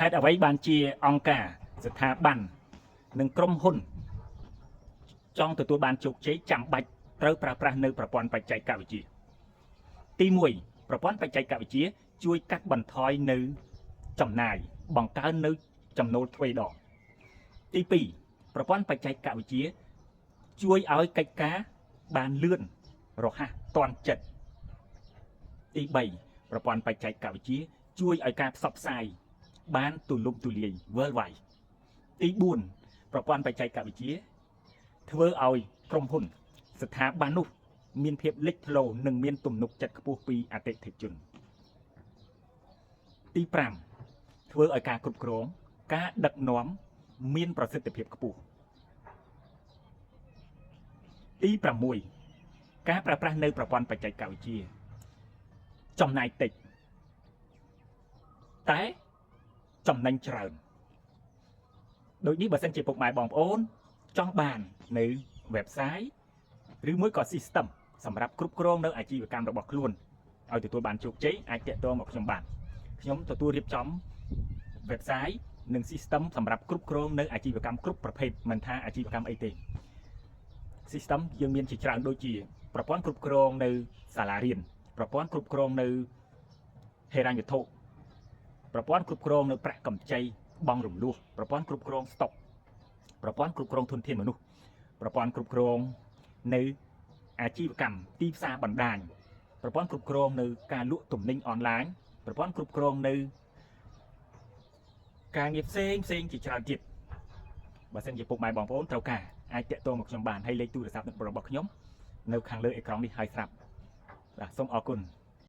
ហេតុអ្វីបានជាអង្គការស្ថាប័ននិងក្រុមហ៊ុនចង់ទទួលបានជោគជ័យចាំបាច់ត្រូវប្រើប្រាស់នៅប្រព័ន្ធបច្ចេកវិទ្យាទី1ប្រព័ន្ធបច្ចេកវិទ្យាជួយកាត់បន្ថយនៅចំណាយបង្កើននៅចំណូលទ្វេដងទី2ប្រព័ន្ធបច្ចេកវិទ្យាជួយឲ្យកិច្ចការបានលឿនរហ័សទាន់ចិត្តទី3ប្រព័ន្ធបច្ចេកវិទ្យាជួយឲ្យការផ្សព្វផ្សាយបានទូលំទូលាយ worldwide ទី4ប្រព័ន្ធបច្ចេកវិទ្យាធ្វើឲ្យក្រុមហ៊ុន ស្ថាប័ននោះមានភាពលេចធ្លោនិងមានទំនុកចិត្តខ្ពស់ពីអតិថិជនទី5ធ្វើឲ្យការគ្រប់គ្រង ការដឹកនាំមានប្រសិទ្ធភាពខ្ពស់ទី6ការប្រើប្រាស់នៅប្រព័ន្ធបច្ចេកវិទ្យាចំណាយតិចតែចំណេញច្រើនដូចនេះបើសិនជាពុកម៉ែបងប្អូន ចង់បាននៅ website ឬមួយក៏ system សម្រាប់គ្រប់គ្រងនៅអាជីវកម្មរបស់ខ្លួនឲ្យទទួលបានជោគជ័យអាចទាក់ទងមកខ្ញុំបានខ្ញុំទទួលរៀបចំ website និង system សម្រាប់គ្រប់គ្រងនៅអាជីវកម្មគ្រប់ប្រភេទមិនថាអាជីវកម្មអីទេ system យើងមានជាច្រើនដូចជាប្រព័ន្ធគ្រប់គ្រងនៅសាលារៀនប្រព័ន្ធគ្រប់គ្រងនៅហិរញ្ញវត្ថុប្រព័ន្ធគ្រប់គ្រងនៅប្រាក់កម្ចីបង់រំលោះប្រព័ន្ធគ្រប់គ្រងស្តុកប្រព័ន្ធគ្រប់គ្រងធនធានមនុស្សប្រព័ន្ធគ្រប់គ្រងនៅអាជីវកម្មទីផ្សារបណ្ដាញប្រព័ន្ធគ្រប់គ្រងនៅការលក់ទំនិញអនឡាញប្រព័ន្ធគ្រប់គ្រងនៅការងារផ្សេងផ្សេងជាច្រើនទៀតបើសិនជាពុកម៉ែបងប្អូនត្រូវការអាចទាក់ទងមកខ្ញុំបានហើយលេខទូរស័ព្ទរបស់ខ្ញុំនៅខាងលើអេក្រង់នេះហើយស្រាប់បាទសូមអរគុណ។